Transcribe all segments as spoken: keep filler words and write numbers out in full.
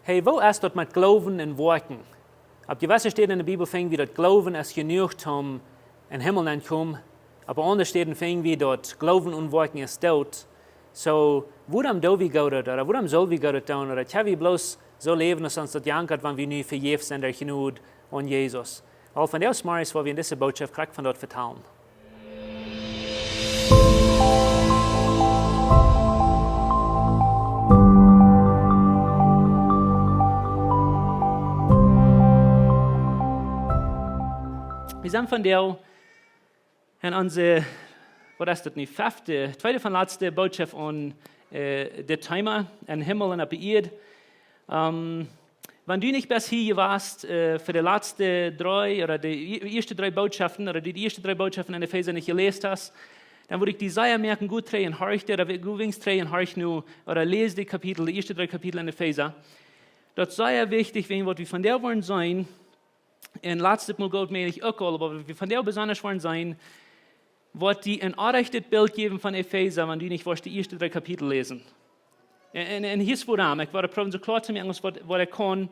Hey, woo es daut met Gloowen un Woakjen? Opp jewesse Städen enne Bibel finj wie daut Gloowen es jenuach toom em Himmel aunkomen. Opp aundre Städen finj wie daut Gloowen un Woakjen es doot. Soo, wuarom doo wie Goodet, ooda wuarom sull wie Goodet doonen, ooda kjenn wie bloos soo läwen aus ons daut jankat, wan wie nu vejäft sent derch Jnod aun Jesus? Well, vondoag zemorjes woa wie en dise Botschaft krakjt von daut vetalen. Wie sent vondoag en onse, waut es daut nu, fefte, tweede von latste Botschaft aun, äh, daut Thema, em Himmel un opp de Ieed. Ähm, wan du nich best hia jewast, äh, fa de latste dree ooda de ie-, ieeschte dree Botschaften, ooda du de ieeschte dree Botschaften en Efeesa nich jeläst hast, dan wudd ekj die sea moaken, goot trigj un horch, ooda goot weens trigj un horch nu, ooda läs de Kapitel, de ieeschte dree Kapitel en Efeesa. Daut es sea wichtich, wäajen waut wie vondoag woaren seenen, un latst Mol goot, meen ekj uk aul, oba waut wie vondoag besonda woaren seenen, woat die een orrajchtet Bilt jäwen von Efeesa, wan du nich woascht de ieeschte dree Kapitel läsen. Un, un, un hia es wuarom. Ekj woa proowen soo kloa to moaken aus waut, waut ekj kaun.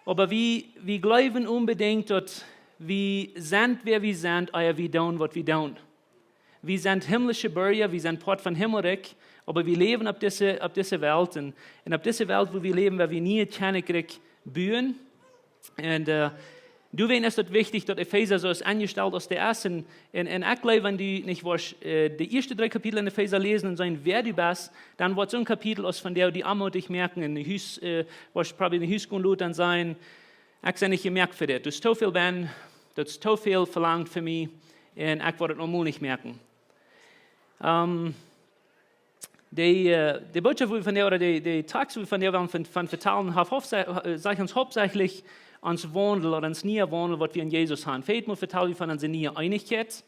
Oba wie, wie jleewen onbedinjt daut wie sent wäa wie sent, ea wie doonen waut wie doonen. Wie sent himmlische Burja, wie sent Poat von Himmelrikj, oba wie läwen opp dise, opp dise Welt. Un, un opp dise Welt, wua wie läwen, woa wie nie daut Kjennichrikj buen. Un, äh, doawäajen es daut wichtich, daut Efeesa soo es aunjestalt aus dee es. Un, un, un ekj jleew, wan du nich woascht, äh, de ieeschte dree Kapitel en Efeesa läsen un seenen wäa du best, dan woat soon Kapitel aus vondoag die aunmootich moaken un de Hus, äh, woascht probably no Hus gonen loten un sajen: "Ekj sie nich jemoakt fa dit. Daut es too väl, Ben. Daut es too väl velangt fa mie. Un ekj woa daut noch mol nich moaken." Ähm, de, äh, de Botschaft, wua wie vondoag, ooda de, de Tekst, wua wie vondoag wellen von, von vetalen, haft hauptsä-, äh, sajcht ons hauptsächlich ons Waundel ooda ons niea Waundel, waut wie en Jesus haben. Väajet Mol vetald wie von onse niee Eenichkjeit,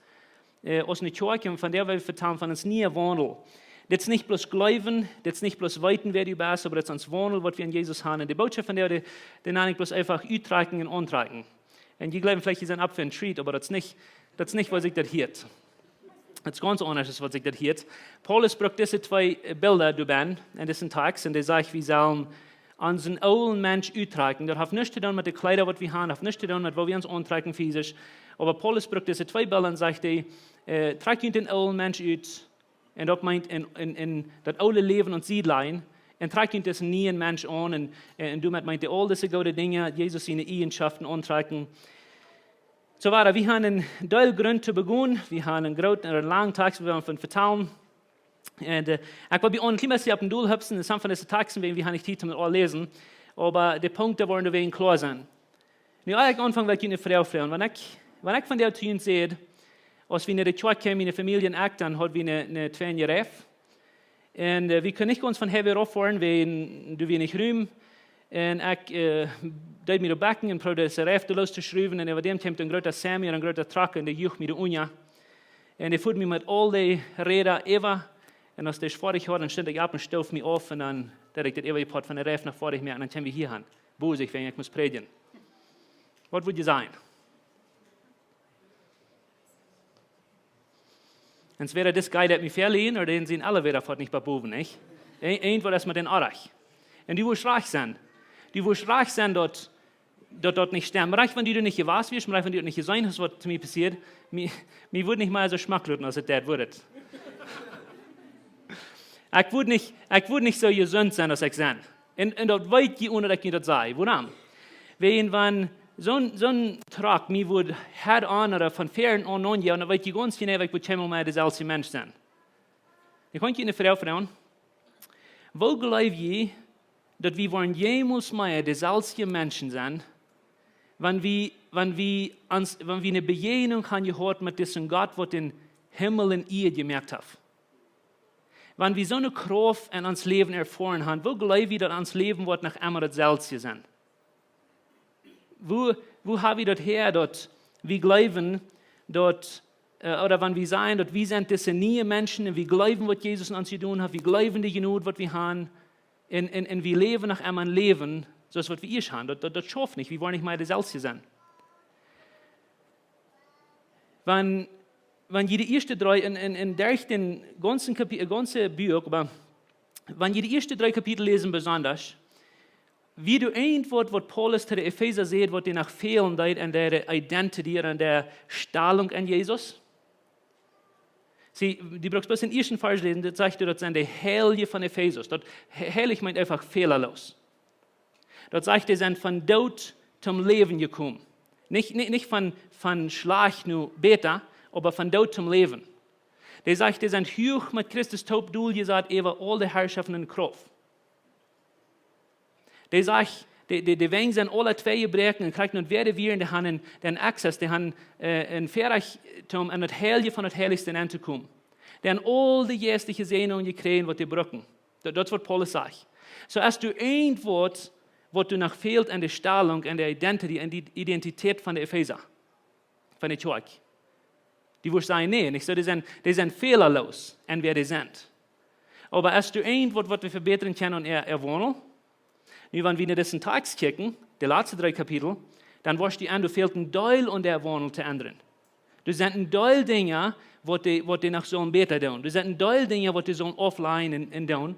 äh, aus eene Kjoakj, un vondoag well wie vetalen von ons niea Waundel. Dit es nich bloos jleewen, dit es nich bloos weeten, wäa du best, oba dit es ons Waundel, waut wie en Jesus haben. Un de Botschaft vondoag, dee, dee nenn ekj bloos eefach uttrakjen un auntrakjen. Un jie jleewen veleicht, jie sent opp fa een treat, oba daut es nich, daut es nich, waut sikj daut hieet. Daut es gaunz aundasch aus waut sikj daut hieet. Paulus brukt dise twee, äh, Bilda doabie en disen Tekst, un dee sajcht, wie sellen onsen oolen Mensch uttrakjen. Daut haft nuscht to doonen met de Kjleeda, waut wie haben, haft nuscht to doonen met woo wie ons auntrakjen physisch. Oba Paulus brukt dise twee Bilda un sajcht, dee, äh, trakjt junt dän oolen Mensch ut, un daut meent en, en, en daut oole Läwen aun Sied lajen, un trakjt junt disen nieen Mensch aun, un, un doamet meent hee aul dise goode Dinja, Jesus siene Eajenschaften auntrakjen. Soo wieda, wie haben een Deel Grunt to begonen, wie haben een grooten, een langen Tekst, wua wie von vetalen. Un, äh, ekj well bie ons een kjlien bät opp dän Dol hupsen, daut sent von dise Teksten, wäajen wie haben nich Tiet om daut aules to läsen, oba de Punkten woaren doawäajen kloa sennen. Nu, ea ekj aunfang, well ekj junt eene Froag froagen. Wan ekj, wan ekj vondoag to junt säd, aus wie no de Kjoakj kjeemen, miene Famielje un ekj, dan haud wie eene, eene kjliene Reiw. Un, äh, wie kunnen nich gaunz von Highway rauf foaren, wiels doa wia nich Rum. Un ekj, äh, deed mie doa bekjen un proowd dise Reiw doa loos to schruwen. Un äwa däm kjeem een groota Semi, een groota Truck, un dee juach mie doa unja. Un dee fuat mie met aul de Räda äwa. Un aus dee foadich wia, dan stunt ekj opp un stoof mie auf. Un dan deed ekj daut äwaje Poat von de Reiw noch foadich moaken. Un dan kjeem wie hia aun. Bosich, wiels ekj must prädjen. Waut wudd jie sajen? Entwäda dis guy deit mie väalieejen, ooda dän sien Elevator foat nich bat bowen, nich? Een, een waut es met dän orrajcht. Un du wurscht rajcht sennen. Du wurscht rajcht sennen daut, daut daut nich stemt. Rajcht wan du doa nich jewast wieescht, rajcht wan du daut nich jeseenen hast, waut to mie passieed, mie, mie wudd nich mea soo schmack loten aus et deed, wudd et. Ekj wudd nich, ekj wudd nich soo jesunt sennen aus ekj sie. Un, un daut weet jie, onen daut ekj junt daut saj. Wuarom? Wiels wan soon, soon Truck mie wudd head on ooda von väaren aun aunjoagen, dan weet jie gaunz jeneiw, ekj wudd kjeenmol mea deselwje Mensch sennen. Nu kaun ekj junt eene Froag froagen. Woo jleew jie, daut wie woaren jemols mea deselwje Menschen sennen, wan wie, wan wie ons, wan wie eene Bejäajnunk haben jehaut met disen Gott, waut dän Himmel un Ieed jemoakt haft? Wan wie soone Krauft en ons Läwen erfoaren haben, woo jleew jie, daut ons Läwen woat noch emma dautselwje sennen? Woo, woo hab wie daut häa, daut wie jleewen, daut, äh, ooda wan wie sajen, daut wie sent dise niee Menschen un wie jleewen, waut Jesus aun ons jedonen haft, wie jleewen de Jnod, waut wie haben, un, un, un wie läwen noch emma een Läwen, soo aus waut wie ieescht haben. Daut, daut, daut schauft nich, wie woaren nich mea deselwje sennen. Wan, wan jie de ieeschte dree en, en, en derch dän gaunzen Kapi-, gaunze Buak, oba wan jie de ieeschte dree Kapitel läsen besonda, Wia doa irjentwaut, waut Paulus to de Efeesa säd, waut dee noch fälen deed aun äare identity, aun äare Stalunk en Jesus? See, du brukst bloos dän ieeschten Varsch läsen, daut sajcht, daut sent de Heilje von Efesus. Daut he-, heilich meent eefach fälaloos. Daut sajcht, dee sent von Doot toom Läwen jekomen. Nich, nich, nich von, von schlajcht no bäta, oba von Doot toom Läwen. Dee sajcht, dee sent huach met Christus toop doljesat äwa aul de Harschoften un Krauft. Dee sajcht, de, de, de Wenj sent aula twee jebroaken un krakjt no de Welt wieren, dee haben dän access, dee haben, äh, een Väarajcht toom en daut Heilje von daut Heilichste nenn to komen. Dee haben aul de jeistliche Säajnungen jekjräajen, waut dee brucken. Daut, daut es, waut Paulus sajcht. Soo, aus du irjentwaut, waut doa noch fält aun de Stalunk, aun de identity, aun de Identität von de Efeesa, von de Kjoakj, dee wurscht sajen, nä, nich soo, dee sent, dee sent fälaloos en wäa dee sent. Oba aus du irjentwaut, waut wie vebätren kjennen aun äa, äa Waundel, nu, wan wie no disen Tekst kjikjen, de latste dree Kapitel, dan woascht du enn, doa fält een Deel aun dän Waundel to endren. Doa sent een Deel Dinja, waut dee, waut dee noch sellen bäta doonen. Doa sent een Deel Dinja, waut dee sellen auflajen un, un doonen.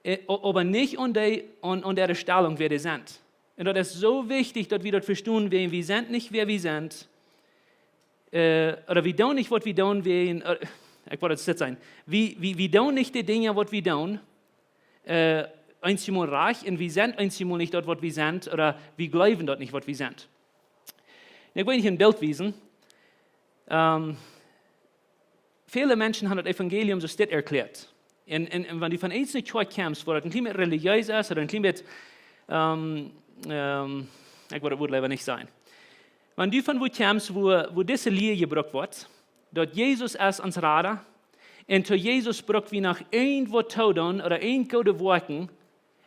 Äh, o-, oba nich aun dee, aun, aun de Stalunk, wäa dee sent. Un daut es soo wichtich, daut wie daut vestonen, wäa wie sent, nich wäa wie sent. Äh, ooda wie doonen nich, waut wie doonen, wäajen, äh, ekj wull daut soo sajen. Wie, wie, wie doonen nich de Dinja, waut wie doonen, äh, eenjemol rajcht, un wie sent eenjemol nich daut, waut wie sent, ooda wie jleewen daut nich, waut wie sent. Un ekj well junt een Bilt wiesen. Ähm, väle Menschen haben daut Evangelium soo dit erkjläat. Un, un, un wan du von eene Kjoakj kjemst, wua daut een kjlien bät relijees es, ooda een kjlien bät, ähm, ähm, ekj wull daut Wuat leewa nich sajen. Wan du von wua kjemst, wua, wua dise Lia jebrukt woat, daut Jesus es ons Rada, un to Jesus bruck wie noch irjentwaut to doonen, ooda irjent goode Woakjen,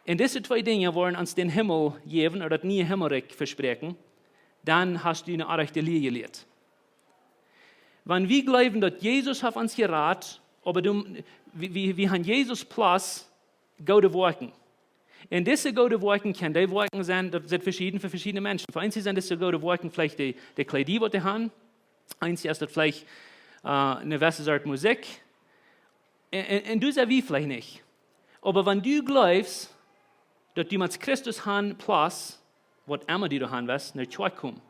un dise twee Dinja woaren ons dän Himmel jäwen, ooda daut niee Himmelrikj vespräakjen, dan hast du eene orrajchte Lia jelieet. Wan wie jleewen, daut Jesus haft ons jerat, oba du, wie, wie, wie haben Jesus plus goode Woakjen. Un dise goode Woakjen kjennen, dee Woakjen sent, daut sent veschieden fa veschiedne Menschen. Fa eenje sent dise goode Woakjen veleicht de, de Kjleeda, waut dee haben. Eenje es daut veleicht, äh, eene jewesse Sort Musikj. Un, un, un du sajchst, wie veleicht nich. Oba wan du jleefst, daut du motst Christus haben plus, waut emma du doa haben west, no Kjoakj komen,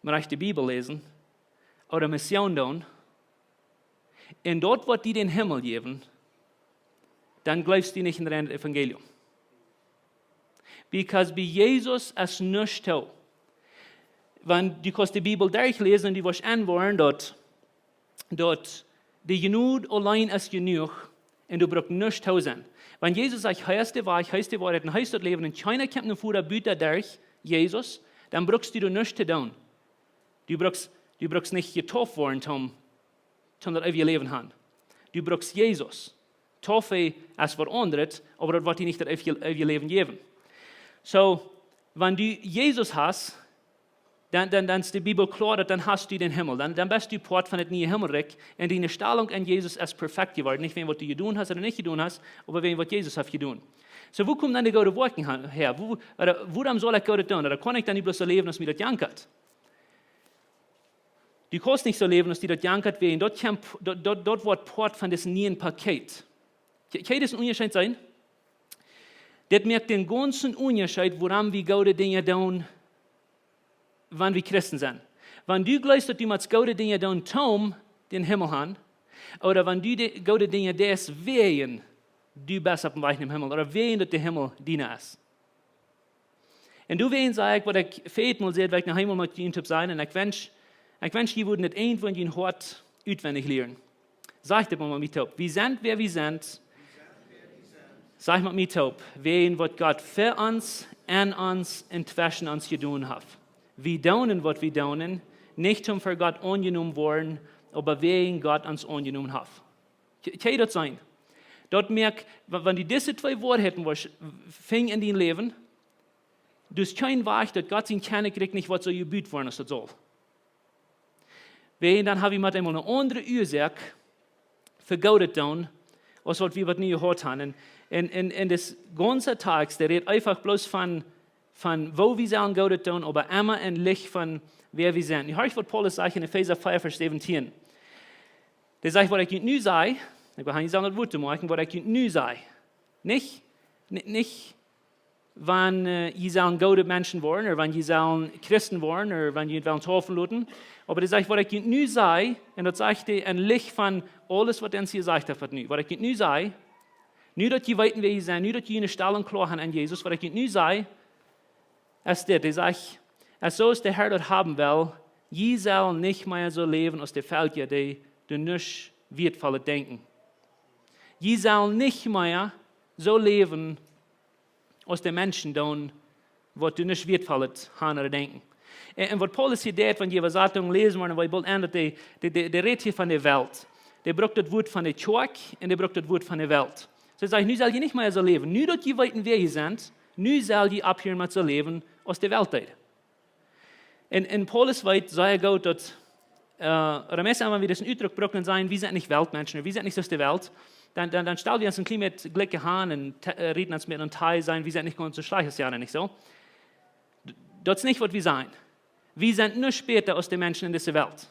mau rajcht de Bibel läsen, ooda Mission doonen, un daut woat die dän Himmel jäwen, dan jleefst du nich aun daut Evangelium. Because bie Jesus es nuscht too. Wan du kaust de Bibel derchläsen un du woascht enwoaren, daut, daut de Jnod auleen es jenuach un du brukst nuscht too sennen. Wan Jesus sajcht, hee es de Wajch, hee es de Woarheit un hee es daut Läwen, un kjeena kjemt nom Voda buta derch Jesus, dan brukst du doa nuscht to doonen. Du brukst, du brukst nich jedeept woaren, toom, toom daut eewje Läwen haben. Du brukst Jesus. Deepen es waut aundret, oba daut woat die nich daut eewje, eewje Läwen jäwen. Soo, wan du Jesus hast, dan, dan, dan es de Bibel kloa, daut dan hast du dän Himmel. Dan, dan best du Poat von daut niee Himmelrikj. Un diene Stalunk en Jesus es perfekt jeworden. Nich wäajen waut du jedonen hast ooda nich jedonen hast, oba wäajen waut Jesus haft jedonen. Soo, wua kjemt dan de goode Woakjen han-, häa? Wua, ooda wuarom saul ekj Goodet doonen? Ooda kaun ekj dan nich bloos soo läwen, aus mie daut jankat? Du kaust nich soo läwen, aus die daut jankat, wäajen daut kjemt, daut, daut, daut woat Poat von disen nieen Paket. Kje-, kjenn jie disen Unjascheet seenen? Dit moakt dän gaunzen Unjascheet, wuarom wie goode Dinja doonen, wan wie Christen sent. Wan du jleefst, daut du motst goode Dinja doonen, toom dän Himmel han, ooda wan du de goode Dinja deist, wäajen du best oppem Wajch nom Himmel, ooda wäajen daut de Himmel diene es. Un doawäajen saj ekj, waut ekj väl mol säd, waut ekj noch eemol met junt toop sajen, un ekj wensch, ekj wensch, jie wudden daut irjentwua en jun Hoat utwendich lieren. Sajcht daut mau met mie toop. Wie sent, wäa wie sent. Sajcht met mie toop. Wäajen waut Gott fa ons, en ons un tweschen ons jedonen haft. Wie doonen, waut wie doonen, nich om fa Gott aunjenomen woaren, oba wäajen Gott ons aunjenomen haft. Kje-, kjenn jie daut seenen? Daut moakt, wa-, wan du dise twee Woarheiten woascht finjen en dien Läwen, du hast kjeen Wajch, daut Gott sien Kjennichrikj nich woat soo jebut woaren, aus daut saul. Wäajen dan hab wie met eemol eene aundre Uasoak fa Goodet doonen, aus waut wie waut nu jehuat haben. Un, un, un, un dis gaunze Tekst, dee rät eefach bloos von, von woo wie sellen Goodet doonen, oba emma em Licht von wäa wie sent. Nu horcht, waut Paulus sajcht en Efeesa vea, Varsch säwentieen. Dee sajcht, waut ekj junt nu saj, ekj well hia nich sajen, daut Wuat to moaken, waut ekj junt nu saj. Nich, ni-, nich, wan äh, jie sellen goode Menschen woaren, ooda wan jie sellen Christen woaren, ooda wan jie wellen taufen loten. Oba dee sajcht, waut ekj junt nu saj, un daut sajcht hee em Licht von aules, waut ons jesajcht haft, waut nu, waut ekj junt nu saj, nu daut jie weeten, wäa jie sent, nu daut jie eene Stalunk kloa haben aun Jesus, waut ekj junt nu saj, es dit, dee sajcht, es soo aus de Herr daut haben well, jie sellen nich mea soo läwen aus de Velkja, dee doa nuscht wieetvollet denkjen. Jie sellen nich mea soo läwen aus de Menschen doonen, waut doa nuscht wieetvollet haben ooda denkjen. Un, un waut Paulus hia deit, wan jie Äwasatunk läsen, woaren wie boolt aun, daut dee, dee, dee, dee rät hia von de Welt. Dee brukt daut Wuat von de Kjoakj un dee brukt daut Wuat von de Welt. Soo sajcht, nu sell jie nich mea soo läwen. Nu daut jie weeten, wäa jie sent, nu sell jie opphieren met soo läwen aus de Welt deed. Un, un Paulus weet sea goot daut, äh, ooda meist, wan wie disen Utdruck brucken, sajen, wie sent nich Weltmenschen, wie sent nich soo aus de Welt, dan, dan, dan stalen wie ons een kjlien bät jlikja aun un te- äh, räden ons met een Tee, sajen, wie sent nich gaunz soo schlajcht aus jane, nich soo? D- Daut es nich, waut wie sajen. Wie sent nuscht bäta aus de Menschen en dise Welt.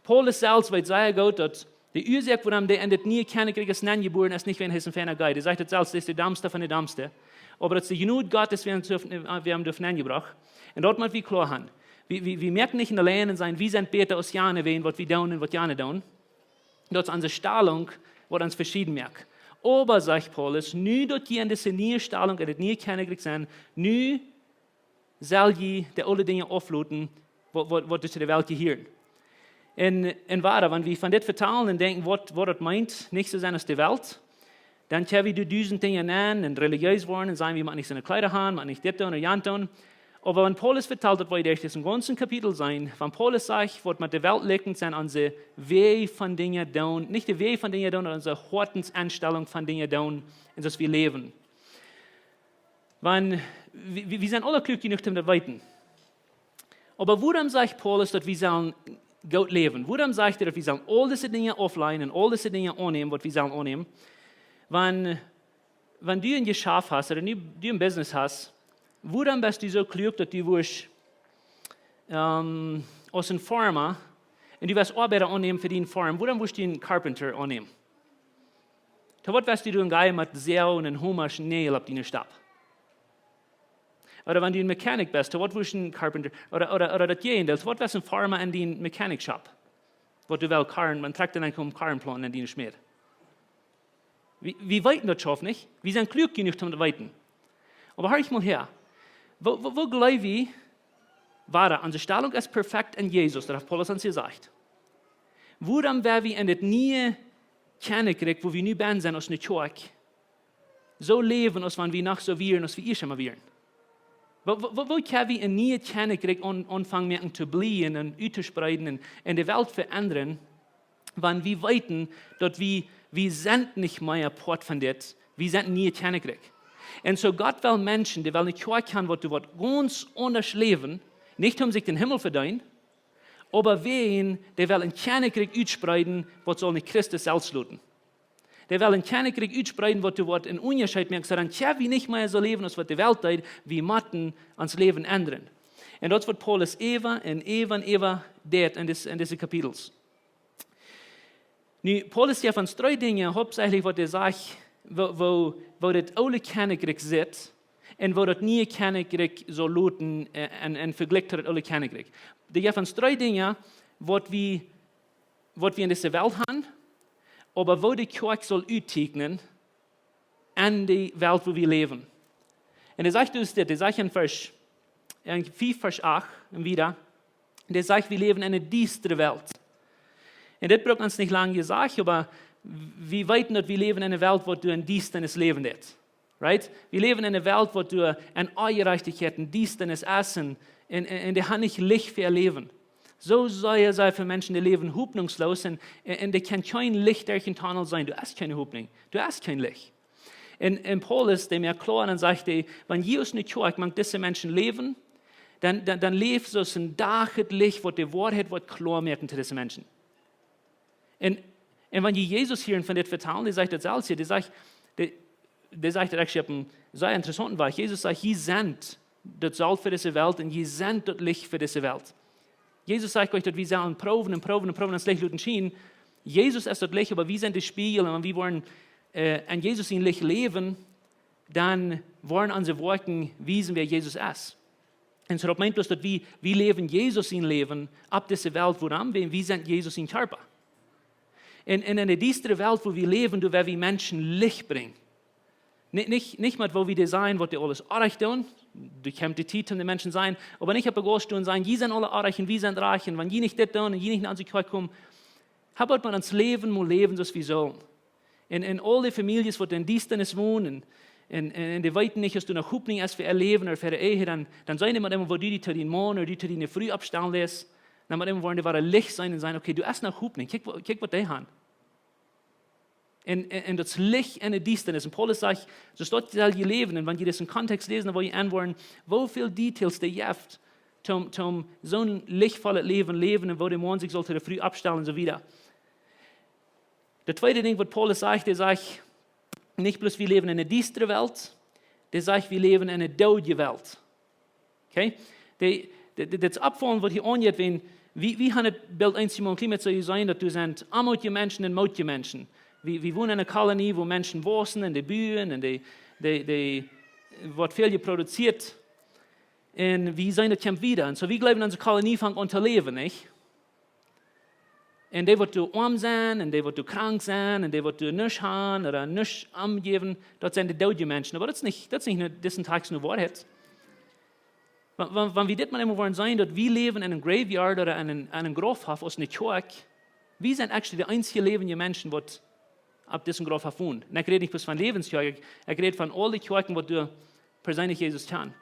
Paulus selfst weet sea goot, daut de Uasoak, wuarom dee en daut niee Kjennichrikj es nenjebuaren, es nich wäajen hee es een feina guy. Dee sajcht daut selfst, dee es de dommsta von de dommste. Oba daut es de Jnod Gottes, wäa ons doa, wäa am doa nenjebrocht. Un daut mott wie kloa haben. Wie, wie, wie moaken nich en de Lien sennen, wie sent bäta aus jane, wäajen waut wie doonen un waut jane doonen. Daut es onse Stalunk, waut ons veschieden moakt. Oba, sajcht Paulus, nu daut jie en dise niee Stalunk, en daut niee Kjennichrikj sent, nu sell jie de oole Dinja aufloten, waut, waut, waut to de Welt jehieren. Un, un wieda, wan wie von dit vetalen un denkjen, waut, waut daut meent, nich soo sennen aus de Welt, dan kjenn wie doa dusent Dinja nämen un religiees woaren un sajen, wie motten nich soone Kjleeda haben, motten nich dit doonen ooda jant doonen. Oba wan Paulus vetalt, daut wie derch disen gaunzen Kapitel seenen, wan Paulus sajcht, waut met de Welt likjent, sent onse Wäaj von Dinja doonen, nich de Wäaj von Dinja doonen, oba onse Hoatensenstalunk von Dinja doonen, un soo aus wie läwen. Wan, wie, wie, wie sent aule kluak jenuach, om daut to weeten. Oba wuarom sajcht Paulus, daut wie sellen goot läwen? Wuarom sajcht hee, daut wie sellen aul dise Dinja auflajen un aul dise Dinja aunnämen, waut wie sellen aunnämen? Wan, wan du een Jeschaft hast, ooda du, du een Business hast, wuarom best du soo kluak, daut du wurscht, ähm, aus een Farma, un du wurscht Oabeida aunnämen fa diene Farm, wuarom wurscht du een Carpenter aunnämen? To waut wurscht du doonen, gonen met Säajen un Homasch un Näajel opp diene Stap? Ooda wan du een Mechanic best, to waut wurscht een Carpenter? Ooda, ooda, ooda daut Jäajendeel, to waut wurscht een Farma en diene Mechanic Shop? Waut du well Karren, wan Trakjta dan kjemt, Karren plonjen en diene Schmäd. Wie, wie weeten daut soo, nich? Wie sent kluak jenuach, om daut to weeten. Oba horch mol häa. Woo, woo, woo jleew wie, wieda, onse Stalunk es perfekt en Jesus, daut haft Paulus ons jesajcht. Wuarom woa wie en daut niee Kjennichrikj, wua wie nu bennen sent aus eene Kjoakj, soo läwen, aus wan wie noch soo wieren, aus wie ieescht emol wieren? Woo, woo, woo, woo kjenn wie een nieet Kjennichrikj aun-, aunfangen moaken to blieejen un uttospreeden un, un de Welt veendren, wan wie weeten, daut wie, wie sent nich mea Poat von dit, wie sent een nieet Kjennichrikj? Un soo Gott well Menschen, dee well eene Kjoakj haben, waut, waut gaunz aundasch läwen, nich om sikj dän Himmel vedeenen, oba wäajen dee well een Kjennichrikj utspreeden, waut saul nich Christus selfst loten. Dee well een Kjennichrikj utspreeden, waut doa woat een Unjascheet moaken, soo dan kjenn wie nich mea soo läwen aus waut de Welt deed, wie motten ons Läwen endren. Un daut es waut Paulus äwa un äwa un äwa deit en dis-, en dise Kapitels. Nu, Paulus jeft ons dree Dinja, hauptsächlich waut hee sajcht, woo, woo, woo daut oole Kjennichrikj sitt un woo daut niee Kjennichrikj saul loten, äh, en, en Vejlikj to daut oole Kjennichrikj. Dee jeft ons dree Dinja, waut wie, waut wie en dise Welt haben, oba woo de Kjoakj saul uttieekjnen en de Welt, wua wie läwen. Un hee sajcht ons dit, hee sajcht en Varsch, en fief Varsch acht un wieda, dee sajcht, wie läwen en eene diestre Welt. Un dit brukt ons nich lang jesajcht, oba wie weeten, daut wie läwen en eene Welt, waut doa en Diestanis läwen deit. Right? Wie läwen en eene Welt, waut doa en Onjerajchtichkjeit, en Diestanis es un, un, un, un dee haben nich Licht fa äa Läwen. Soo sea, sea väl Menschen, dee läwen hopninjsloos un, un, un dee kjennen kjeen Licht derch dän Tunnel seenen. Doa es kjeene Hopninj. Doa es kjeen Licht. Un, un Paulus, dee moakt kloa, dan sajcht hee, wan jie aus eene Kjoakj mank dise Menschen läwen, dan, dan, dan läft soo aus een Dach daut Licht, waut de Woarheit woat kloa moaken to dise Menschen. Un, un wan jie Jesus hieren von dit vetalen, dee sajcht daut selfst hia, dee sajcht, dee, dee sajcht daut actually opp een sea interessaunten Wajch. Jesus sajcht, jie sent daut Solt fa dise Welt un jie sent daut Licht fa dise Welt. Jesus sajcht nich, daut wie sellen proowen un proowen un proowen ons Licht loten schienen. Jesus es daut Licht, oba wie sent de Spieejel un wan wie woaren, äh, en Jesus sien Licht läwen, dan woaren onse Woakjen wiesen, wäa Jesus es. Un soo daut meent bloos daut wie, wie läwen Jesus sien Läwen opp dise Welt. Wuarom? Wiels wie sent Jesus sien Kjarpa. Un, un enne diestre Welt, wua wie läwen, doa woa wie Menschen Licht brinjen. Nich, nich, nich met woo wie dee sajen, waut dee aules orrajcht doonen. Doa kjemt de Tiet, om de Menschen sajen, oba nich opp de Gauss stonen sajen, jie sent aule orrajcht un wie sent rajcht, un wan jie nich dit doonen un jie nich no onse Kjoakj komen, hab waut met ons Läwen, mol läwen soo aus wie sellen. Un, un aul de Famieljes, waut en Diestanis wonen, un, un, un dee weeten nich, aus doa noch Hopninj es fa äa Läwen ooda fa äa Ehe, dan, dan sajen dee met eemol, woo du die to dien Maun ooda du to diene Fru oppstalen lätst, dan met eemol woaren dee wada Licht seenen un sajen, okay, doa es noch Hopninj, kjikj, wa-, kjikj, waut dee haben. Un, un, un daut es Licht enne Diestanis. Un Paulus sajcht, soo es daut, sell jie läwen. Un wan jie disen Kontext läsen, dan woa jie enwoaren, woo väl Details dee jeft, toom, toom soon lichtvollet Läwen läwen un woo de Maun sikj saul to de Fru oppstalen un soo wieda. Daut tweede Dinkj, waut Paulus sajcht, dee sajcht, nich bloos wie läwen enne diestre Welt, dee sajcht, wie läwen enne doodje Welt. Okay? Dee, dee, dee, daut es oppfaulent, waut hia aunjeit, wan wie, wie haben daut Bilt eemol een kjlien bät soo jeseenen, daut doa sent onmootje Menschen un mootje Menschen. Wie, wie wonen en eene Kolonie, wua Menschen wausen un dee buen un dee, dee, dee woat väl jeproduzieet. Un wie seenen, daut kjemt wieda. Un soo, wie jleewen, onse Kolonie fangt aun to läwen, nich? Un dee, waut doa oam sent, un dee, waut doa krank sent, un dee, waut doa nuscht haben ooda nuscht aunjäwen, daut sent de doodje Menschen. Oba daut es nich, daut es nich ne, disen Dach ne Woarheit. Wan, wan, wan wie dit mol eemol woaren seenen, daut wie läwen en een graveyard ooda en een, en een Graufhoff aus ne Kjoakj, wie sent actually de eensje läwendje Menschen, waut opp disen Graufhoff wonen. Un ekj räd nich bloos von Läwens Kjoakj, ekj, ekj räd von aul de Kjoakjen, waut doa perseenlich Jesus kjanen.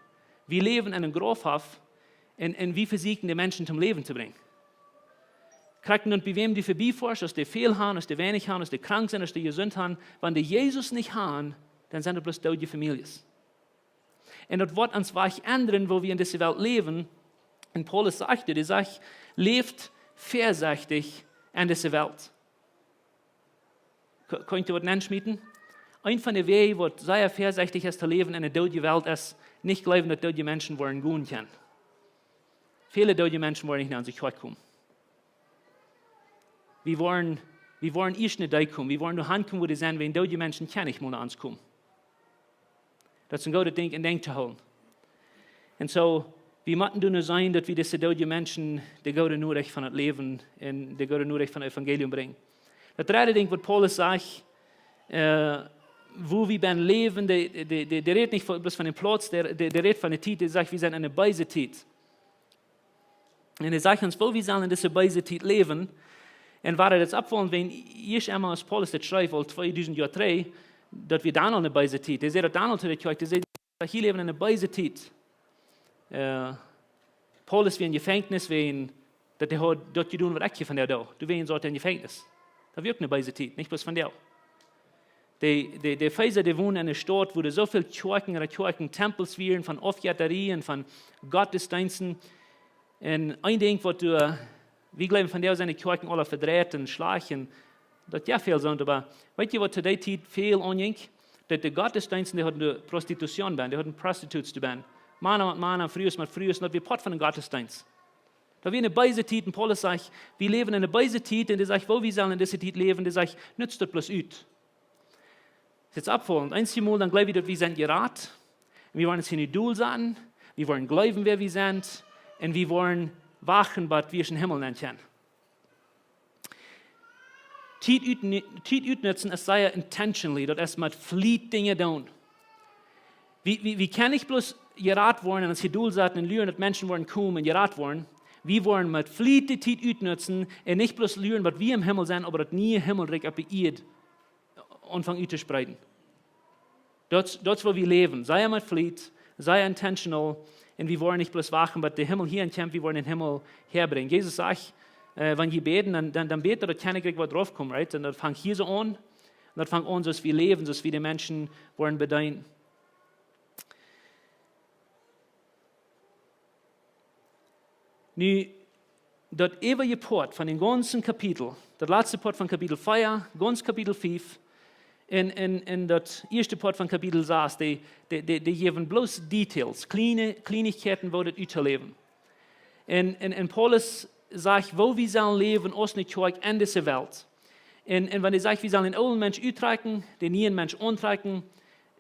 Wie läwen en een Graufhoff un, un wie vesieekjen, de Menschen toom Läwen to brinjen. Krakjt dan, bie wäm du verbiefoascht, aus dee väl haben, aus dee weinich haben, aus dee krank sent, aus dee jesunt sent, wan dee Jesus nich haben, dan sent daut bloos doodje Famieljes. Un daut woat ons Wajch endren, woo wie en dise Welt läwen. Un Paulus sajcht, dee sajcht, läft väasechtich en dise Welt. Ka-, kaun ekj doa waut nenschmieten? Eent von de Wäaj, waut sea väasechtich es to läwen en eene doodje Welt, es nich jleewen, daut doodje Menschen woaren gonen kjennen. Väle doodje Menschen woaren nich no onse Kjoakj komen. Wie woaren, wie woaren ieescht no dee komen. Wie woaren doa han komen, wua dee sent, wan doodje Menschen kjennen nich mol no ons komen. Daut es een goodet Dinkj, een Dinkj to hoolen. Un soo, wie motten doa nu seenen, daut wie dise doodje Menschen de goode Norecht von daut Läwen un de goode Norecht von daut Evangelium brinjen. Daut dredde Dinkj, waut Paulus sajcht, äh, woo wie bie läwen, dee, dee, dee, dee rät nich von, bloos von dän Plauz, dee, dee, dee rät von de Tiet, dee sajcht, wie sent en eene beese Tiet. Un hee sajcht ons, woo wie sellen en dise beese Tiet läwen. Un woo daut es oppfaulent, wan ieescht emol, aus Paulus daut schreef, aul tweedusent Joa trigj, daut wie dan aul en eene beese Tiet. Hee säd daut dan aul to de Kjoakj, hee säd, daut wie läwen en eene beese Tiet. Äh, Paulus wia em Jefenkjnis, wäajen daut hee haud daut jedonen, waut ekj hia vondoag doo. Doawäajen saut hee em Jefenkjnis. Daut wia uk eene beese Tiet, nich bloos vondoag. De, de, de Efeesa, dee wonen en eene Staut, wua soo väl Kjoakjen, Kjoakjen, Tempels wieren, von Aufjettarie, von Gottesdeensten. Un een Dinkj, waut doa, wie jleewen vondoag sent de Kjoakjen aule vedreit un schlajcht un daut jeft väl soont, oba weet jie, waut to dee Tiet väl aunjinkj? Daut de Gottesdeensten, dee hauden doa Prostitution bennen, dee hauden prostitutes doa bennen. Mana met Mana, Frues met Frues, un daut wia Poat von dän Gottesdeenst. Daut wia en eene beese Tiet, un Paulus sajcht, wie läwen en eene beese Tiet, un hee sajcht, woo wie sellen en dise Tiet läwen, hee sajcht, nutzt daut bloos ut. Daut es oppfaulent. Eenjemol dan jleew wie, daut wie sent jerat. Un wie woaren ons hia nich dol saten. Wie woaren jleewen, wäa wie sent. Un wie woaren wachten, bat wie em Himmel nenn kjennen. Tiet ut-, Tiet utnutzen es sea intentionally, daut es met Fliet Dinja doonen. Wie, wie, wie kjennen nich bloos jerat woaren un ons hia dol saten un luren, daut Menschen woaren komen un jerat woaren. Wie woaren met Fliet de Tiet utnutzen un nich bloos luren, waut wie em Himmel sent, oba daut niee Himmelrikj opp de Ieed aunfangen uttospreeden. Daut, daut es, woo wie läwen. Sea met Fliet, sea intentional. Un wie woaren nich bloos wachten, bat de Himmel hia ankjemt, wie woaren dän Himmel häabrinjen. Jesus sajcht, äh, wan jie bäden, dan, dan, dan bät, daut daut Kjennichrikj woat raufkomen, right? Un daut fangt hia soo aun. Un daut fangt aun, soo aus wie läwen, soo aus wie de Menschen woaren bedeenen. Nu, daut äwaje Poat von dän gaunzen Kapitel, daut latste Poat von Kapitel vea, gaunz Kapitel fief, un, un, un daut ieeschte Poat von Kapitel sas, dee, dee, dee, dee jäwen bloos Details, kjliene, Kjlienichkjeiten, woo daut uttoläwen. Un, un, un Paulus sajcht, woo wie sellen läwen aus ne Kjoakj en dise Welt. Un, un wan hee sajcht, wie sellen dän oolen Mensch uttrakjen, dän nieen Mensch auntrakjen,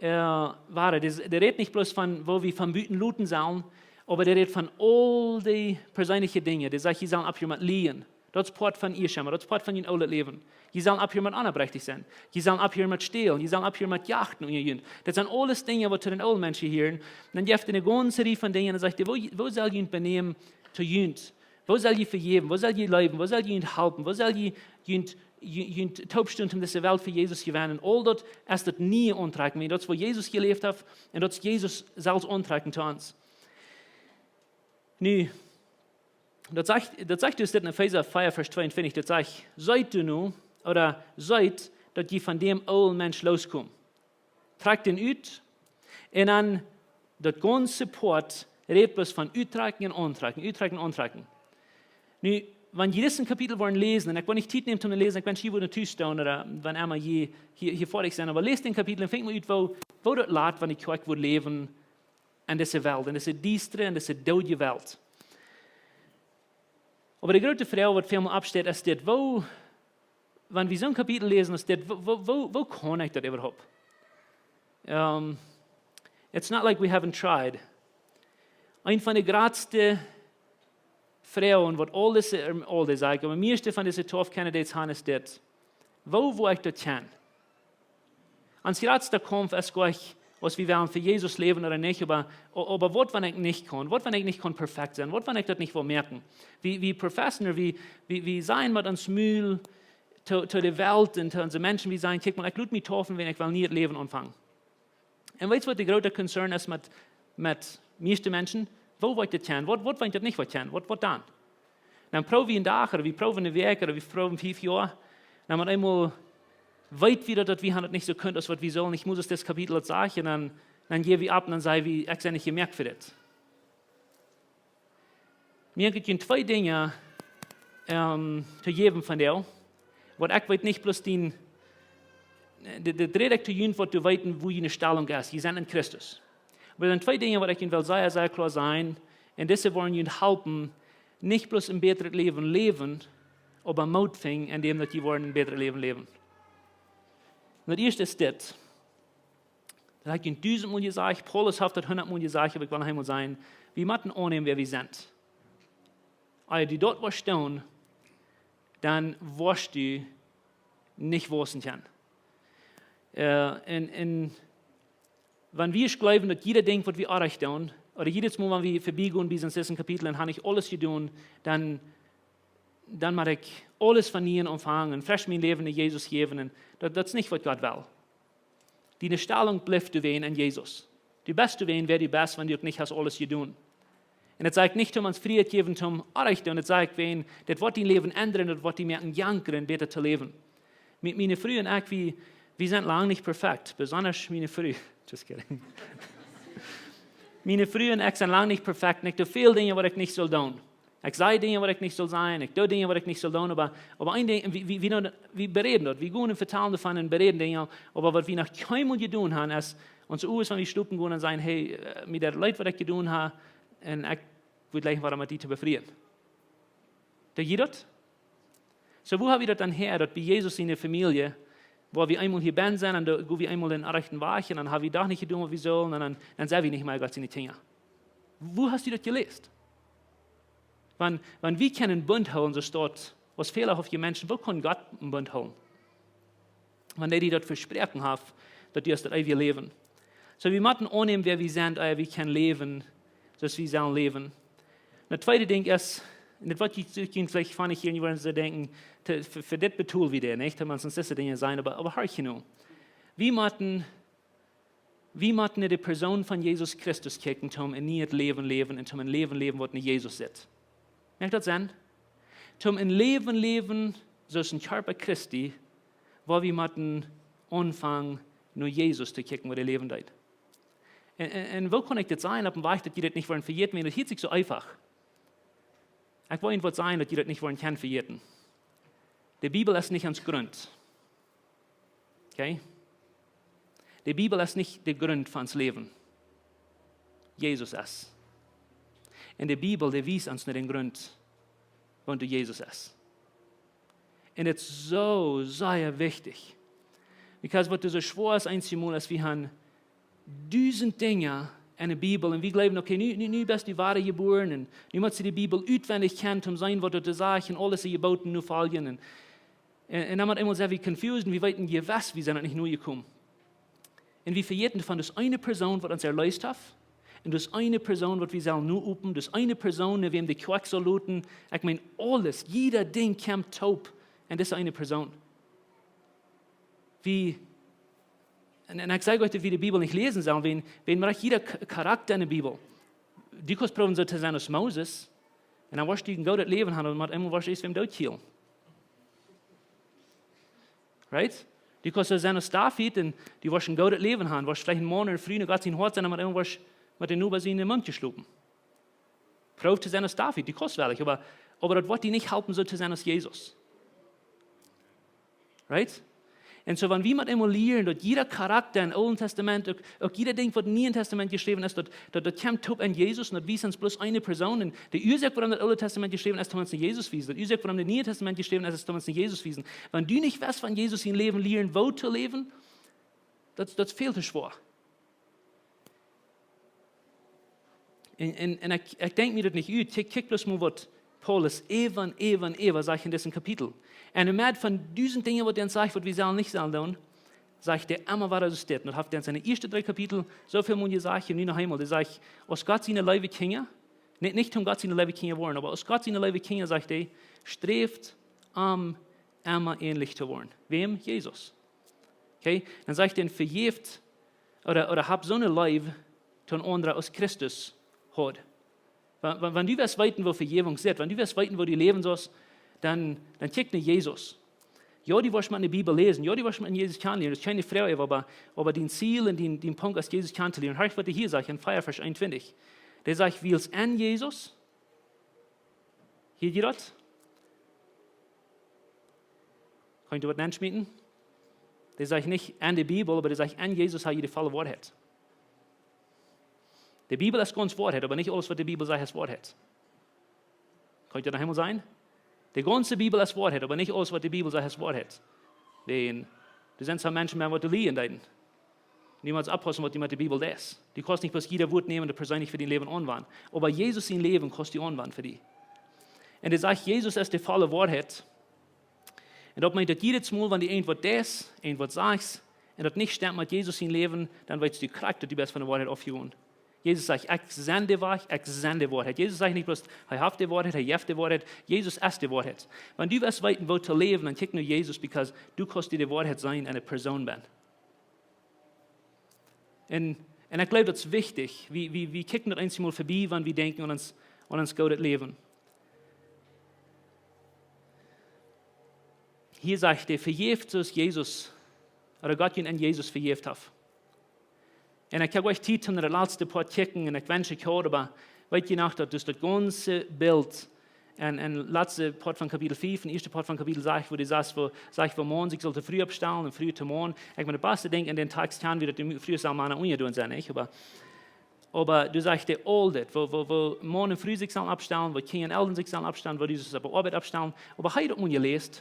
äh, wada, dee, dee rät nich bloos von, woo wie von buten luten sellen, oba dee rät von aul dee perseenelje Dinja. Dee sajcht, jie sellen opphieren met Liejen. Daut es Poat von Ieschema, daut es Poat von jun oolet Läwen. Jie sellen opphieren met onopprechtich sennen. Jie sellen opphieren met stälen. Jie sellen opphieren met jachten unja junt. Daut sent aules Dinja, waut to dän oolen Mensch hieren. Dan jeft hee eene gaunze Rieej von Dinja un dan sajcht hee, woo, woo sell jie junt benämen to junt? Woo sell jie vejäwen? Woo sell jie leewen? Woo sell jie junt halpen? Woo sell jie junt, ju-, junt toopstonen, om dise Welt fa Jesus to jewennen? Aul daut es daut niee auntrakjen, wiels daut es, woo Jesus jeläft haft un daut es Jesus selfst auntrakjen to ons. Nu, daut sajcht, daut sajcht dus dit en Efeesa vea, Varsch tweeuntwintich, daut sajcht, seet doano, ooda seet, daut jie von däm oolen Mensch loskomen. Trakjt dän ut, un dan daut gaunze Poat rät bloos von uttrakjen un auntrakjen, uttrakjen un auntrakjen. Nu, wan jie dit Kapitel woaren läsen, un ekj well nich Tiet nämen toom läsen, ekj wensch, jie wudden tus doonen, ooda wan emma jie hia, hia foadich sent, oba läst dän Kapitel un finjt mol ut, woo, woo daut lat, wan ekj, ekj wudd läwen en dise Welt, en dise diestre, en dise doodje Welt. Oba de groote Froag, waut väl mol oppsteit, es dit: Woo, wan wie soon Kapitel läsen aus dit, woo, woo, woo, woo kaun ekj daut äwahaupt? Um, it's not like we haven't tried. Eent von de jratste Froagen, waut aul dise, aul dee, saj ekj, oba mieeschte von dise twalf Candidates han, es dit: Woo woa ekj daut kjennen? Ons jratsta Kaumf es nich, aus wie wellen fa Jesus läwen ooda nich, oba, oba waut, wan ekj nich kaun? Waut, wan ekj nich kaun perfekt sennen? Waut, wan ekj daut nich woa moaken? Wie, wie professen, wie, wie, wie sajen met ons Mul to, to de Welt un to onse Menschen, wie sajen: Kjikj mol, ekj lot mie deepen, wiels ekj well een nieet Läwen aunfangen. Un weetst, waut de groota Concern es met, met mieeschte Menschen? Woo woa ekj daut kjennen? Waut, waut, wan ekj daut nich woa kjennen? Waut, waut dan? Dan proow wie een Dach, ooda wie proowen eene Wäakj, ooda wie proowen fief Joa. Dan met eemol weet wie daut, daut wie han daut nich soo kunt, aus waut wie sullen. Ekj mott ons dit Kapitel daut sajen, un dan, dan jäw wie opp un dan saj wie: Ekj sie nich jemoakt fa dit. Mie jeit et twee Dinja, ähm, to jäwen von die, waut ekj weet, nich bloos dien, de, de, räd ekj to junt, waut to weeten, woo june Stalunk es. Jie sent en Christus. Oba dan twee Dinja, waut ekj junt well sea, sea kloa sajen, un dise woaren junt halpen, nich bloos een bätret Läwen läwen, oba Moot finjen, endäm daut jie woaren een bätret Läwen läwen. Un daut ieeschte es dit. Daut hab ekj junt dusentmol jesajcht, Paulus haft daut hundatmol jesajcht, oba ekj well noch eemol sajen: Wie motten aunnämen, wäa wie sent. Aus du daut woascht doonen, dan woascht du nich wausen kjennen. Äh, un, un wan wie jleewen, daut jiedet Dinkj, waut wie oajch doonen, ooda jiedet Mol, wan wie verbiegonen bie soon sesden Kapitel un han nich aules jedonen, dan, dan mott ekj aules von nie aunfangen un fresch mien Läwen aun Jesus jäwen. Un daut, daut es nich, waut Gott well. Diene Stalunk blift doawäajen en Jesus. Du best doawäajen, wäa du best, wan du uk nich hast aules jedonen. Un daut saj ekj nich, om ons Frieheit jäwen, om oajch to doonen. Daut saj ekj, wiels daut woat dien Läwen endren, daut woat die moaken jankren, bäta to läwen. Mie-, miene Fru un ekj, wie, wie sent lang nich perfekt, besonda miene Fru. Just kidding. Miene Fru un ekj sent lang nich perfekt. Un ekj doo väl Dinja, waut ekj nich sull doonen. Ekj saj Dinja, waut ekj nich sull sajen. Ekj doo Dinja, waut ekj nich sull doonen. Oba, oba een Dinkj, wie, wie, wie, wie beräden daut. Wie gonen un vetalen doavon un beräden Dinja. Oba waut wie noch kjeenmol jedonen han, es, ons Uagen, wan wie schlopen gonen, un sajen: Hey, äh, mie deit leet, waut ekj jedonen hab. Un ekj wudd jleichen, waut met die to befrieen. Doo jie daut? Soo, woo hab wie daut dan häa, daut bie Jesus siene Famielje, wua wie eemol hia bennen sent, un dan go wie eemol dän rajchten Wajch, un dan hab wie doch nich jedonen, waut wie sullen, un dan, dan sent wie nich mea Gott siene Kjinja? Woo hast du daut jeläst? Wan, wan wie kjennen Bunt hoolen, soo aus daut, aus fälahofte Menschen, woo kaun Gott een Bunt hoolen? Wan hee die daut vesproaken haft, daut du hast daut eewje Läwen. Soo, wie motten aunnämen, wäa wie sent, ea wie kjennen läwen, soo aus wie sellen läwen. Daut tweede Dinkj es, un daut woat jie, jie veleicht von hia, jie woaren soo denkjen, to, fa, fa dit betool wie dee, nich? Daut mott ons dise Dinja sajen, oba, oba horch nu. Wie motten, wie motten no de Persoon von Jesus Christus kjikjen, om een nieet Läwen läwen un om een Läwen läwen, waut no Jesus sitt. Moakt daut Senn? Om een Läwen läwen, soo aus een Kjarpa Christi, wua wie motten aunfangen, no Jesus to kjikjen, woo hee läwen deed. Un, un, un woo kaun ekj dit sajen opp een Wajch, daut jie dit nich woaren vejäten, wiels daut hieet sikj soo eefach. Ekj well junt waut sajen, daut jie daut nich woaren kjennen vejäten. De Bibel es nich ons Grunt. Okay? De Bibel es nich de Grunt von ons Läwen. Jesus es. Un de Bibel, dee wiest ons no dän Grunt, wuarom du Jesus es. Un daut es soo, soo wichtich. Because waut soo schwoa es, eenjemol, es wie han dusent Dinja enne Bibel un wie jleewen, okay, nu, nu, nu best du wada jebuaren un nu motst du de Bibel utwendich kjanen, om seenen, waut doa sajcht un aules de Jeboten nofoljen. Un, un, un dan met eemol sent wie confused un wie weeten, jie west, wie sent daut nich nojekomen. Un wie vejäten von daut eene Persoon, waut ons erleest haft, un daut eene Persoon, waut wie sellen nu open, daut eene Persoon, no wäm de Kjoakj saul loten. Ekj meen, aules, jieda Dinj kjemt toop en dise eene Persoon. Wie, un, un ekj saj nich, daut wie de Bibel nich läsen sellen, wäajen, wäajen mau jieda K-, Charakta enne Bibel. Du kaust proowen soo to sennen aus Moses, un dan woascht du een goodet Läwen haben, oba met eemol woascht du ieescht wäm doot killen. Right? Du kaust soo sennen aus David un du woascht een goodet Läwen haben, woascht veleicht een Maun un Fru no Gott sien Hoat sennen, oba met eemol woascht met dän Noba sienen Maun schlopen. Proow to sennen aus David, du kaust wellich, oba, oba daut woat die nich halpen, soo to sennen aus Jesus. Right? Un soo, wan wie met eemol lieren, daut jieda Charakta em Oolen Tastament, uk, uk jieda Dinkj, waut em Nieen Tastament jeschräwen es, daut, daut, daut kjemt toop en Jesus un daut wiest ons bloos eene Persoon. Un de Uasoak, wuarom daut Oole Tastament jeschräwen es, es om ons no Jesus wiesen. De Uasoak, wuarom daut Niee Tastament jeschräwen es, es om ons no Jesus wiesen. Wan du nich west von Jesus sien Läwen lieren, woo to läwen, daut, daut es väl too schwoa. Un, un, un ekj, ekj denkj mie daut nich ut. Kjikj, kjikj bloos mau, waut Paulus äwa un äwa un äwa sajcht en disen Kapitel. Un em Medden von dusent Dinja, waut hee sajcht, waut wie sellen nich sellen doonen, sajcht hee emma wada soo dit. Un daut haft hee en siene ieeschte dree Kapitel soo väl mol jesajcht, un nu noch eemol. Hee sajcht, aus Gott siene leewe Kjinja, nich, nich om Gott siene leewe Kjinja woaren, oba aus Gott siene leewe Kjinja, sajcht hee, sträft aun, emma änlich to woaren. Wäm? Jesus. Okay? Dan sajcht hee, vejäft ooda, ooda hab soone Leew to aundre aus Christus haud. Wan, wan, wan du west weeten, woo Vejäwunk sitt, wan du west weeten, woo du läwen saust, dan, dan kjikj no Jesus. Jo, du woascht mau enne Bibel läsen, jo, du woascht mau Jesus kjanen lieren, daut es kjeene Froag, oba, oba dien Ziel un dien, dien Punkt es Jesus kjanen to lieren. Horch, waut hee hia sajcht en vea Varsch eenuntwintich. Dee sajcht, wiels en Jesus, hia jie daut? Kaun ekj waut nenschmieten? Dee sajcht nich en de Bibel, oba dee sajcht, en Jesus ha jie de volle Woarheit. De Bibel es gaunz Woarheit, oba nich aules, waut de Bibel sajcht, es Woarheit. Kaun ekj daut noch eemol sajen? De gaunze Bibel es Woarheit, oba nich aules, waut de Bibel sajcht, es Woarheit. Wäajen, doa sent soo Menschen, waut lieen deeden. Du motst oppaussen, waut du met de Bibel deist. Du kaust nich bloos jieda Wort nämen un perseenlich fa dien Läwen aunwenjen. Oba Jesus sien Läwen kaust du aunwenjen fa die. Un hee sajcht, Jesus es de volle Woarheit. Un daut meent, daut jiedet Mol, wan du irjentwaut deist, irjentwaut sajchst, un daut nich stemt met Jesus sien Läwen, dan weetst du krakjt, daut du best von de Woarheit aufjegonen. Jesus sajcht, ekj sie de Wajch, ekj sie de Woarheit. Jesus sajcht nich bloos, hee haft de Woarheit, hee jeft de Woarheit. Jesus es de Woarheit. Wan du west weeten, woo to läwen, dan kjikj no Jesus, because du kaust die de Woarheit seenen, enne Persoon bennen. Un, un ekj jleew, daut es wichtich. Wie, wie, wie kjikjen daut eensjemol vebie, wan wie denkjen aun ons, aun ons goodet Läwen. Hia sajcht hee, vejäft soo aus Jesus, ooda Gott junt en Jesus vejäft haft. Un ekj hab uk Tiet om daut latste Poat kjikjen, un ekj wensch, ekj haud, oba weet jie noch, daut es daut gaunze Bilt en, en latste Poat von Kapitel fief, en ieeschte Poat von Kapitel sas, woo dee sajcht, woo, sajcht, woo Maun sikj saul to Fru oppstalen un Fru to Maun. Ekj meen, daut baste Dinkj en dän Tekst kjanen wie, daut de Frues sellen Mana unjadonen sennen, nich? Oba, oba doa sajcht hee aul dit, woo, woo, woo Maun un Fru sikj sellen oppstalen, woo Kjinja un Elren sikj sellen oppstalen, woo dee sikj opp de Oabeit oppstalen. Oba hee haud daut mau jeläst.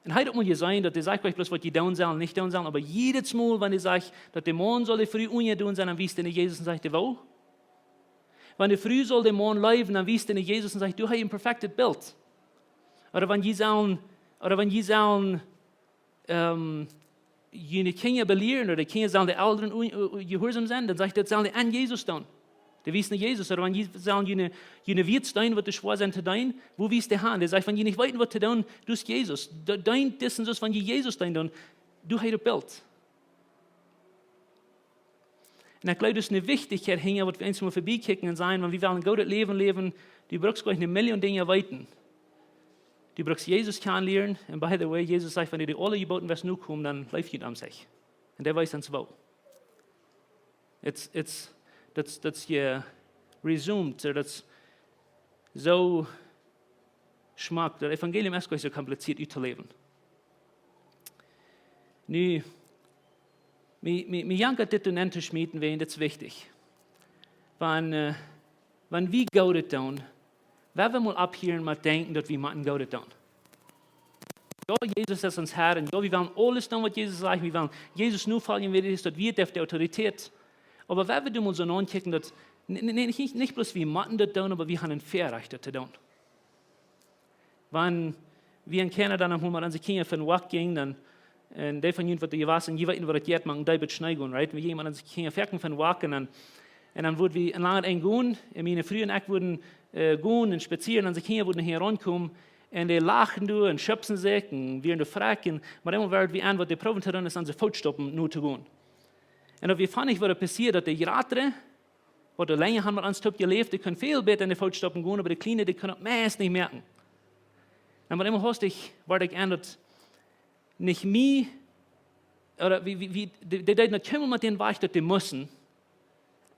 Un hee haud uk mau jeseenen, daut hee sajcht, nich bloos, waut jie doonen sellen, nich doonen sellen, oba jiedet Mol, wan hee sajcht, daut de Maun saul de Fru unjadonen sennen, dan wiest hee no Jesus un sajcht hee, woo? Wan de Fru saul dän Maun leewen, dan wiest hee no Jesus un sajcht, doa hast du een perfektet Bilt. Ooda wan jie sellen, ooda wan jie sellen, ähm, june Kjinja belieren, ooda de Kjinja sellen de Elren un, un, un jehuarsom sennen, dan sajcht hee, daut sellen dee en Jesus doonen. Dee wiest no Jesus, ooda wan jie sellen june, june Wieets deenen, waut dee schwoa sent to deenen, woo wiest hee han? Dee sajcht, wan jie nich weeten, waut to doonen, doot Jesus. De-, deent disen, soo aus wan jie Jesus deenen, dan doot hee daut Bilt. Un ekj jleew, daut es eene Wichtichkjeit hinja, waut wie eensjemol vebie kjikjen un sajen, wan wie wellen een goodet Läwen läwen, du brukst goanich eene Million Dinja weeten. Du brukst Jesus kjanen lieren, un by the way, Jesus sajcht, wan du de aule Jeboten west nokomen, dan leeft jie am sikj. Un dee wees ons woo. It's, it's, daut, daut es hia resumed, ooda daut es soo schmock. Daut Evangelium es goanich soo kompliziert uttoläwen. Nu, mie, mie, mie jankat dit doa nenn to schmieten, wäajen dit es wichtich. Wan, äh, wan wie Goodet doonen, woa wie mol opphieren met denkjen, daut wie motten Goodet doonen. Jo, Jesus es ons Herr un jo, wie wellen aules doonen, waut Jesus sajcht. Wie wellen Jesus nofoljen, woo hee es, daut wie, dee haft de Autoritäet. Oba wan wie doonen ons soo aunkjikjen, daut, nä, nä, nä, nich, nich bloos wie motten daut doonen, oba wie haben een Väarajcht, daut to doonen. Wan wie en Kanada dan mol met onse Kjinja fa een Walk jinjen, dan, un dee von junt, waut doa jewast sent, jie weeten, waut daut jeit, mau een Deel Schnee gonen, right? Wie jinjen met onse Kjinja foaken fa een Walk un dan, un dan wudden wie een langet Enj gonen, un miene Fru un ekj wudden, äh, gonen un spazieren, un onse Kjinja wudden hia aunkomen, un dee lachten doa un schubsten sikj un wieren doa frakj, oba emma wort wie aun, waut dee proowen to doonen, es onse Footstoppen no to gonen. Un daut wia funny, waut doa passieed, daut de Jratre, waut doa lenja hauden met ons toop jeläft, dee kunnen väl bäta enne Footstoppen gonen, oba de Kjliene, dee kunnen daut meist nich moaken. Un oba emma haustich wort ekj aun, daut nich mie, ooda wie, wie, wie, dee, dee deeden daut kjeenmol met dän Wajch, daut dee musten.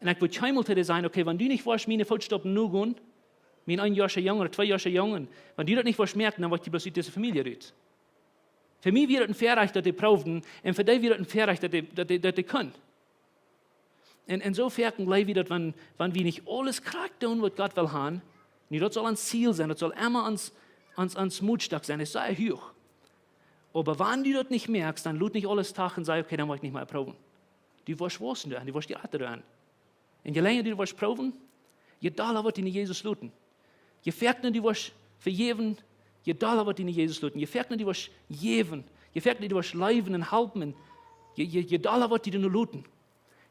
Un ekj wudd kjeenmol to dee sajen, okay, wan du nich woascht miene Footstoppen no gonen, mien een Joa soo jung ooda twee Joa soo jung, un wan du daut nich woascht moaken, dan woa ekj die bloos ut dise Famielje rut. Fa mie wia daut een Väarajcht, daut dee proowden, un fa dee wia daut een Väarajcht, daut dee, daut dee, daut dee kunnen. Un, un soo foaken jleew wie, daut wan, wan wie nich aules krakjt doonen, waut Gott well haben, nu, daut saul ons Ziel sennen, daut saul emma ons, ons, ons Mootstock sennen, es sea huach. Oba wan du daut nich moakst, dan lot nich aules tach un saj, okay, dan woa ekj nich mea proowen. Du woascht wausen doaraun, du woascht die achten doaraun. Un je lenja du woascht proowen, je dolla woat die Jesus loten. Je foakna du woascht vejäwen, je dolla woat die Jesus loten. Je foakna du woascht jäwen, je foakna du woascht leewen un halpen, je, je, je dolla woat die loten.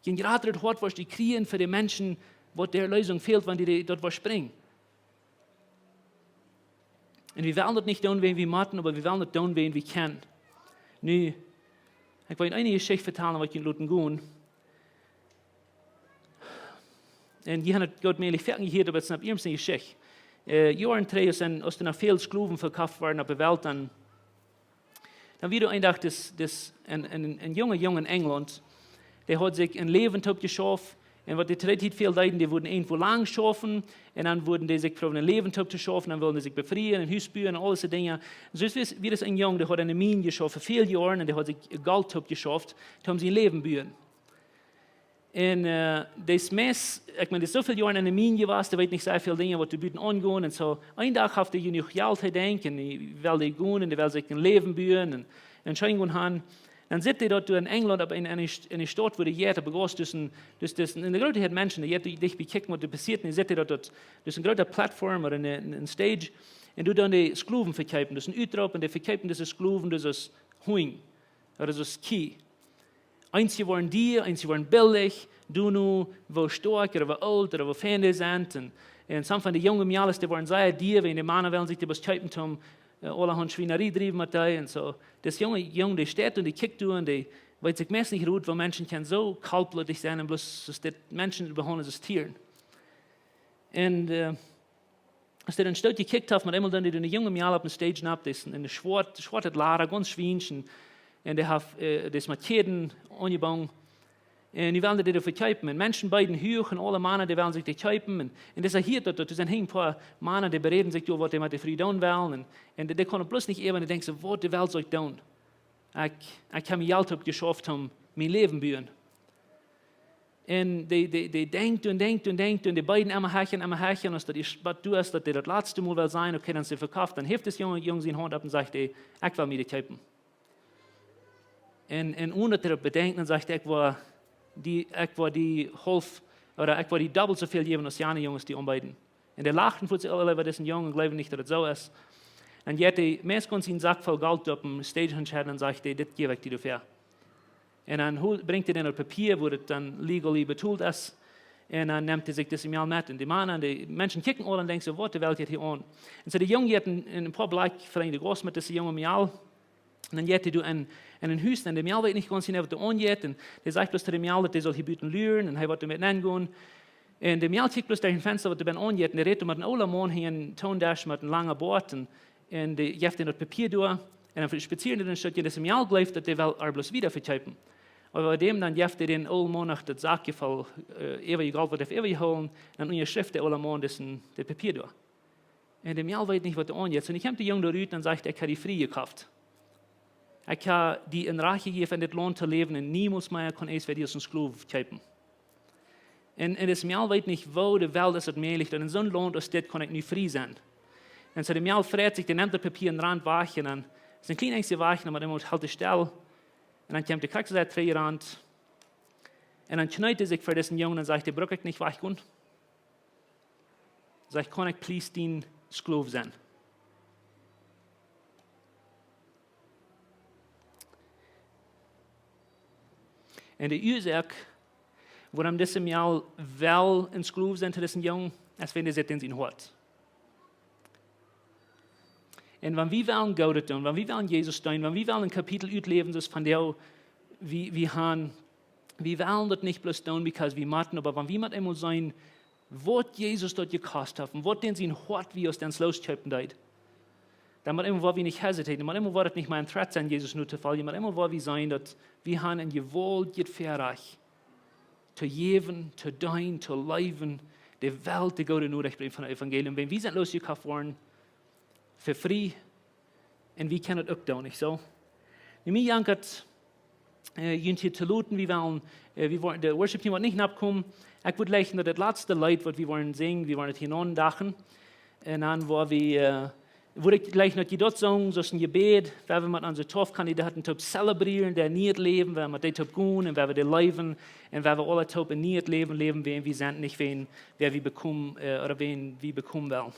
Je jrata Hoat woascht du kjrieen fa de Menschen, waut de Erlösung fält, wan du dee daut woascht brinjen. Un wie wellen daut nich doonen, wan wie motten, oba wie wellen daut doonen, wan wie kjennen. Nu, ekj well eene Jeschicht vetalen, waut ekj junt loten gonen. Un jie haben daut goot mäajlich foaken jehieet, oba daut es eene earnste Jeschicht. Äh, Joaren trigj, aus, aus doa noch väl Sklowen vekoft worden opp de Welt, dan, dan wia doa een Dach dis, dis, een, een, een junga Jung en Enjlaunt, dee haud sikj een Läwen toopjeschauft. Un waut dee to dee Tiet väl deeden, dee wudden irjentwoo lang schaufen. Un dan wudden dee sikj proowen een Läwen tooptoschaufen, dan wullen dee sikj befrieen, een Hus buen un aul dise Dinja. Un soo wia, wia dis een Jung, dee haud enne Mien jeschauft fa väl Joaren un dee haud sikj Golt toopjeschauft, toom sien Läwen buen. Un, äh, dee es meist, ekj meen, dee es soo väl Joaren enne Mien jewast, dee weet nich soo väl Dinja, waut doa buten aungonen. Un soo, een Dach haft hee jenuach Jelt, hee denkjt, un hee well doa gonen, un hee well sikj een Läwen buen, un, un scheen gonen haben. Dan sitt hee doa en Enjlaunt opp een, eene St-, eene Staut, wua de Ieed opp Gauss, dus een, dus, dus een, eene groote Häad Menschen, dee Ieed, dee, dee bekjikjen, waut doa passieet, un dan sitt hee doa, daut, dus een groote Plattform ooda een, een, een Stage, un doa doonen dee Sklowen vekjeepen, dus een Utroop, un dee vekjeepen dise Sklowen, dus aus Hunj, ooda aus Kjieej. Eenje woaren dia, eenje woaren billich, dee nu, woo stoakj ooda woo oolt ooda woo fein dee sent. Un, un some von de junge Mejales, dee woaren sea dia, wan de Mana wellen sikj dee bloos kjeepen, toom, äh, aulahaunt Schwienarie driewen met dee un soo. Dis junge Jung, dee steit un dee kjikjt doa un dee weet sikj meist nich rut, woo Menschen kjennen soo kaltbloodich sennen un bloos soo dit Menschen behaundlen aus Tieren. Un, äh, aus dee dan stoot jekjikjt haft, met eemol dan dee, dee junge Mejal opp een Stage nopp, dee es en, en schwoat, schwoat Lada, gaunz schwiensch, un dee haft, äh, dee es met Kjäden aunjebungen. Un nu wellen dee dee vekjeepen. Un Menschen beeden huach un aule Mana, dee wellen sikj dee kjeepen. Un, un dis hieet daut, daut doa sent een poa Mana, dee beräden sikj doa, waut dee met de Fru doonen wellen. Un, un dee, dee kunnen bloos nich äwen, dee denkjt soo, waut de Welt saul ekj doonen? Ekj, ekj hab mie Jelt oppjeschauft, om mien Läwen buen. Un dee, dee, dee denkjt un denkjt un denkjt un dee beeden emma hecha, emma hecha, un aus daut ieescht waut doa es, daut dee daut latste Mol well sajen, okay, dan es see vekoft, dan heft dis junge Jung siene Haunt opp un sajcht dee, ekj well mie dee kjeepen. Un, un onen daut hee daut bedenkjt, dan sajcht hee, ekj woa die, ekj woa die haulf, ooda ekj woa die dobbelt soo väl jäwen aus jane Junges, dee aunbeeden. Un dee lachten fa sikj aula äwa disen Jung un jleewden nich, daut et soo es. Dan jeit hee meist gaunz een Sack voll Golt opp een Stage han un dan sajcht hee, dit jäw ekj die doafäa. Un dan hol-, brinjt hee dan daut Papia, wua daut dan legally betolt es. Un dan nemt hee sikj dise Mejal met. Un dee Mana, dee Menschen kjikjen aul un denkjen soo, waut de Welt jeit hia aun? Un soo de Jung jeit een, een poa Blakj fa de Gauss met dise junge Mejal. Un dan jeit hee doa en, en een Hus, un de Mejal weet nich gaunz, waut doa aunjeit. Un dee sajcht bloos to de Mejal, daut dee saul hia buten luren, un hee woat doa met nenn gonen. Un de Mejal kjikjt bloos derch een Fensta, waut doa buten aunjeit, un dee rät met een oola Maun, hee haft een Toondesch met een langa Boat, un, un dee jeft am daut Papia doa, un dan spazieren dee een Stekj, un de Mejal jleeft, daut dee well ar bloos wieda vekjeepen. Oba bie däm dan jeft hee dän oolen Maun noch daut Sakje voll, äh, äwaje Golt, waut hee haft äwajehoolen, un dan unjaschrift de oola Maun daut Papia doa. Un de Mejal weet nich, waut doa aunjeit. Un dan kjemt de Jung doa rut un sajcht, ekj hab die frie jekoft. Ekj hab die een Rajcht jejäft, en dit Launt to läwen un niemols mea kaun eent wäa die aus een Sklow kjeepen. Un, un de Mejal weet nich, woo de Welt es daut mäajlich, daut en soon Launt aus dit kaun ekj nu frie sennen. Un soo de Mejal freit sikj, dee nemt daut Papia un rant wajch un dan Sent kjlien Enjstje wajch, dan met eemol helt hee stell. Un dan kjemt de Kjrakjt trigj jerant. Un dan kjneet hee sikj ver disen Jung un sajcht: "Dee bruck ekj nich wajchgonen." Sajcht: "Kaun ekj please dien Sklow sennen?" Un de Uasoak, wuarom dise Mejal well een Sklow sennen to disen Jung, es wäajen dee sitt en sien Hoat. Un wan wie wellen Goodet doonen, wan wie wellen Jesus deenen, wan wie wellen een Kapitel utläwen, soo aus von dee, wie, wie han, wie wellen daut nich bloos doonen, because wie motten, oba wan wie met eemol seenen, waut Jesus daut jekost haft un waut dän sien Hoat wia, aus dän loskjeepen deed, dan met eemol woa wie nich hesitaten, met eemol woat daut nich mea een threat sennen, Jesus nu to foljen, met eemol woa wie seenen, daut wie han een jewaultjet Väarajcht to jäwen, to deenen, to leewen, de Welt de goode Norecht brinjen von daut Evangelium. Wan wie sent losjekoft worden, fa frie, un wie kjennen daut uk doonen, nich soo? Nu, mie jankat, äh, junt hia to loten, wie wellen, äh, wie woaren, de Worship Team woat nich nopp komen. Ekj wudd jleichen daut daut latste Leet, waut wie woaren sinjen, wie woaren daut hia nopp dachen. Un dan woa wie, äh, wudd ekj jleichen daut jie daut sungen, soo aus een Jebäd, wua wie met onse twalf Kandidaten toop celebrieren, dee nieet Läwen, wua wie met dee toop gonen un wua wie dee leewen un wua wie aule toop een nieet Läwen läwen, wäajen wie sent nich wäajen, wäa wie bekomen, äh, ooda wäajen wie bekomen wellen.